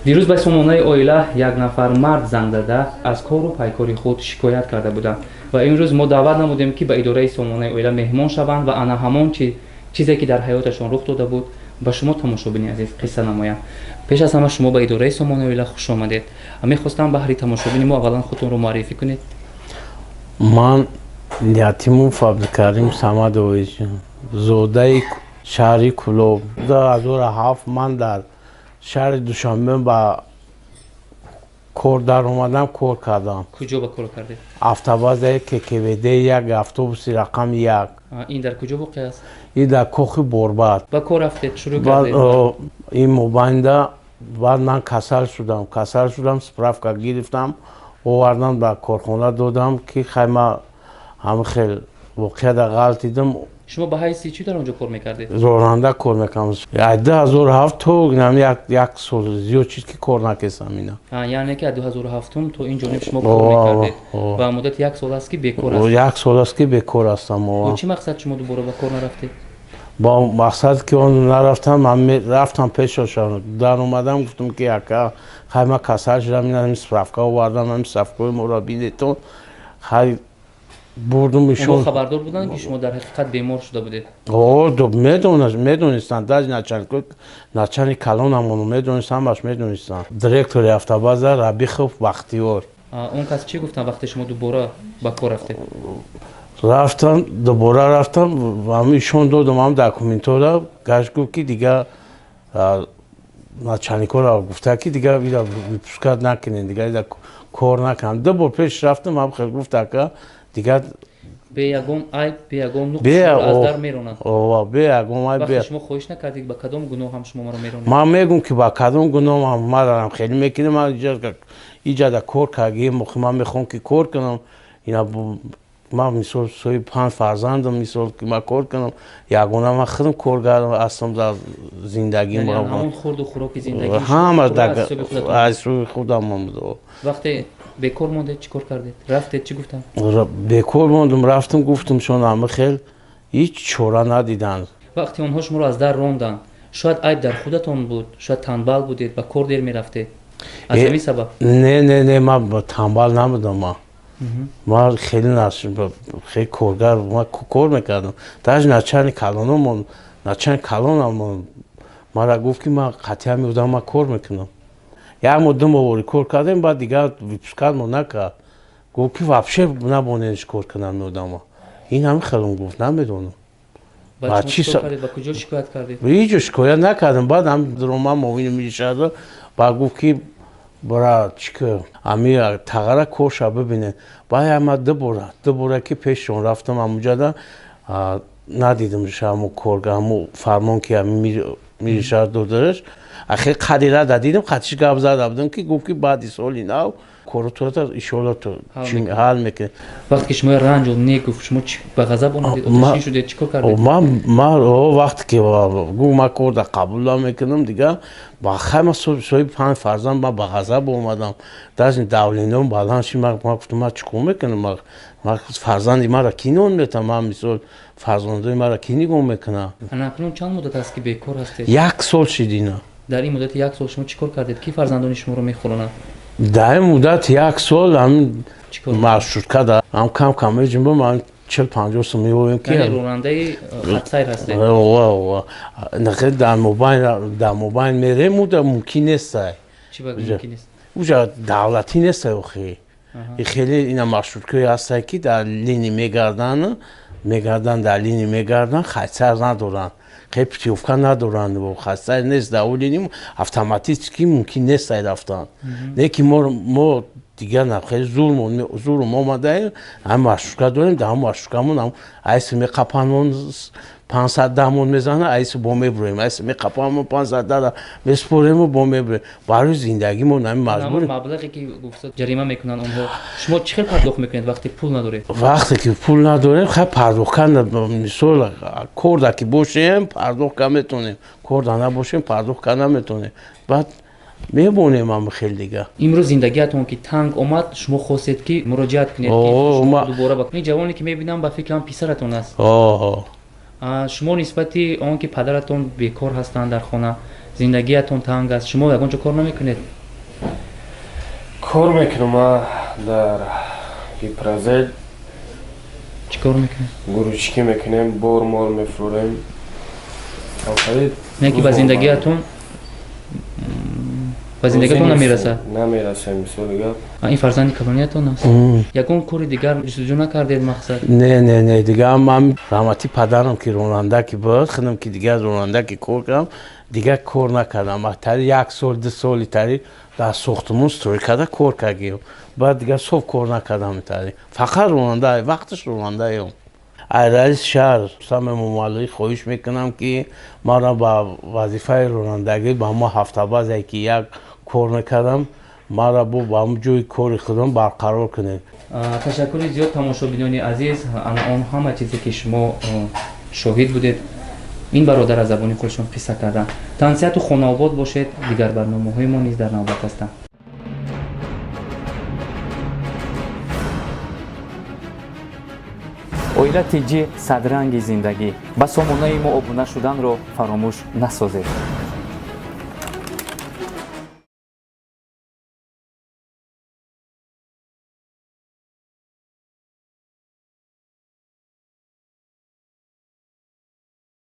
Дирӯз ба Сомонаи оила як нафар мард занг зада, аз кору пайкори худ шикоят карда буданд ва имрӯз мо даъват намудем, ки ба идораи Сомонаи оила меҳмон шаванд ва ана ҳамон чизе, ки дар ҳаёташон рух дода буд, ба шумо, тамошобини азиз, қисса намоянд. Пеш аз ҳама, шумо ба идораи Сомонаи оила хуш омадед. Мехостам баҳри тамошобини мо аввалан худтонро муаррифӣ кунед. Ман Ятимов Абдукарим Самадович, зодаи шаҳри Кӯлоб. 2007 ман дар шаҳри Душанбе ба кор даромадам, кор кардам. Куҷо ба кор кардед? Автобазаи ККВД як, автобуси рақами як. Ин дар куҷо воқеъ аст? Ин дар Кохи Борбад. Ба кор рафтед, шурӯъ кардед? Ин мобайнда баъд ман касал шудам. Касал шудам, справка гирифтам, овардам, ба корхона додам, ки хай, ма ҳама хел воқеада ғалтидам. Шумо ба ҳайси чӣ дар он ҷо кор мекардед? Ронанда кор мекардам. 2007 то як сол зиёд чиз, ки кор накестам ина. Яъне ки аз 2007 то ин ҷониб шумо кор мекардед ва муддати як сол аст, ки бекор ҳастед? Як сол аст, ки бекор ҳастам. Бо чӣ мақсад шумо дубора ба кор нарафтед? Бо мақсад, ки он нарафтам, ман рафтам пешошам, даромадам, гуфтам, ки ака, хай, ман касал шудам, ин справка овардам, ҳамин справкаи моро бинетон. Хай, бурдум ишон. Хабардор буданд, ки шумо дар ҳақиқат бемор шуда будед? Медонистанд, даже начальник калонамоно медонистанд, ҳамаш медонистанд. Директори автобаза Рабихов Бахтиёр. Он кас чӣ гуфтанд, вақте шумо дубора ба кор рафтед? Рафтам, дубора рафтам, ишон додам ҳам документҳоро. Гашт, гуфт, ки дигар начальникҳоро гуфта, ки дигар ира выпускать накунед, дигар ира кор накунам. Ду бор пеш рафтам, ҳам хел гуфт: ака, дигар. Бе ягон айб, бе ягон нуқс аз дар меронанд? Бе ягон айб. Вақте шумо хоҳиш накардед, ба кадом гуноҳам шумо маро меронед? Ман мегӯм, ки ба кадом гуноҳам марам хеле мекунем. Ман иҷада кор кардем, ман мехоҳам, ки кор кунам. Ина ман, мисол, соҳиби панҷ фарзандам, мисол, ки ман кор кунам, ягона ман худам коргар ҳастам дар зиндагим. Ҳамон хурду хӯроки зиндагӣ? Ҳама аз ҳисоби худам. Вақте бекор мондед, чӣ кор кардед? Рафтед, чӣ гуфтанд? Бекор мондум, рафтам, гуфтам шон, ҳама хел ҳеҷ чора надиданд. Вақте онҳо шуморо аз дар ронданд, шояд айб дар худатон буд, шояд танбал будед, ба кор дер мерафтед, аз ҳамин сабаб? Не, не, не, ман танбал набудам. Ман хеле хеле коргар, ман кор мекардам. Даже начальник калономон, начальник калонамон мара гуфт, ки ман қатъиян меудам, ман кор мекунам. Як моҳ, 2 моҳ вори кор кардем, баъд дигар выпускать мо накард. Гуфт, ки вообще набонедш кор кунам меодамо. Ин ҳами хелом гуфт, намедонам. Ба куҷо шикоят кардед? Ҳеҷ шикоят накардам. Баъд ҳам дуромад муовини милишада, ба гуфт, ки бара, чӣ, ами тағара корша бибинед. Баъд ма дубора ки пешшон рафтам, ҳамуҷада надидам ҳамо корга, ҳамо фармон, ки милишар додараш. Ахир қадира да дидам, қатиш гап зада будам, ки гуфт, ки баъди соли нав коротурата иншоалло ҳал мекунем. Вақте ки шумо ранҷу не гуфт, шумо ба ғазаб омадед, оташин шудед, чӣ кор кардед? Ман вақте ки гуфт, ман корда қабул намекунам, дигар ба хай, ман соҳиби панҷ фарзанд, ман ба ғазаб омадам, даже давлениям баланд шид. Ман гуфтам: ман чӣ кор мекунам? Фарзанди маро кӣ нон метам? Ман, мисол, фарзандои маро кӣ нигоҳ мекунам? Акнун чанд муддат аст, ки бекор ҳастед? Як сол шид ина. Дар ин муддати як сол шумо чӣ кор кардед? Кӣ фарзандони шуморо мехӯронад? Дар ин муддати як сол ҳамин маршрутка да ҳам кам кам меҷунбам, ман 40-50 сум меоем. Ки ронандаи хатсайр ҳастед? Дар мобайн мерем, уда мумкин нестай. Уҷа давлатӣ нестай охи. Хеле ина маршруткаҳое ҳастанд, ки дар линии мегарданд, мегарданд, дар линии мегарданд, хатсайр надоранд, хеле путёвка надоранд, хатсайр нест дар о линии, автоматически мумкин нестай рафтан. Не ки мо дигар на, хеле зурум омадаем, ҳам маршрутка дорем, дар ҳам маршруткамон айси меқапанмон, 510 мон мезанад, айси бо мебуроем, айси меқапанмон, 510 месупорему, бо мебуроем. Барои зиндагимон ҳами маҷбурем. Маблағе ки гуфта ҷарима мекунанд онҳо, шумо чӣ хел пардохт мекунед, вақте пул надоред? Вақте ки пул надорем, хай, пардохт карда, мисол, корда ки бошем, пардохт карда метавонем, корда набошем, пардохт карда наметавонем, баъд мемонем ҳам хел дига. Имрӯз зиндагиатон ки танг омад, шумо хостед, ки муроҷиат кунед дубора. Ин ҷавоне, ки мебинам, ба фикрам, писаратон аст. Шумо нисбати он ки падаратон бекор ҳастанд дар хона, Зиндагиятон танг аст. Шумо ягон ҷо кор намекунед? Кор мекунам ман дар Гипрозел. Чӣ кор мекунед? Грузчикӣ мекунем, бор мор мефурӯрем. Не ки ба зиндагиятон намерасад? Намерасад, мисоли гап. Ин фарзанди калониятон аст? Ягон кори дигар ҷустуҷӯ накардед, мақсад? Не, не, не, дигар ман раҳмати падарам ки ронанда ки буд, худам ки дигар ронанда ки кор кардам, дигар кор накардам. Тари як сол, ду соли тари дар сохтмон стройкада кор кардем. Баъд дигар соф кор накардам тари. Фақат ронанда, вақташ ронандаем. Ай раиси шаҳр Рустам Эмомалӣ хоҳиш мекунам, ки маро ба вазифаи ронандагӣ ба мо ҳафтабазе ки як кор мекардам, маро бо ба ҳамн ҷои кори худам барқарор кунед. Ташаккури зиёд, тамошобинони азиз. Ана он ҳама чизе ки шумо шоҳид будед, ин бародар аз забони худашон қисса карданд. Тансиҳату хонаобод бошед. Дигар барномаҳои мо низ дар навбат ҳастанд. Оила Тҷ, садранги зиндагӣ. Ба сомонаи мо обуна шуданро фаромӯш насозед.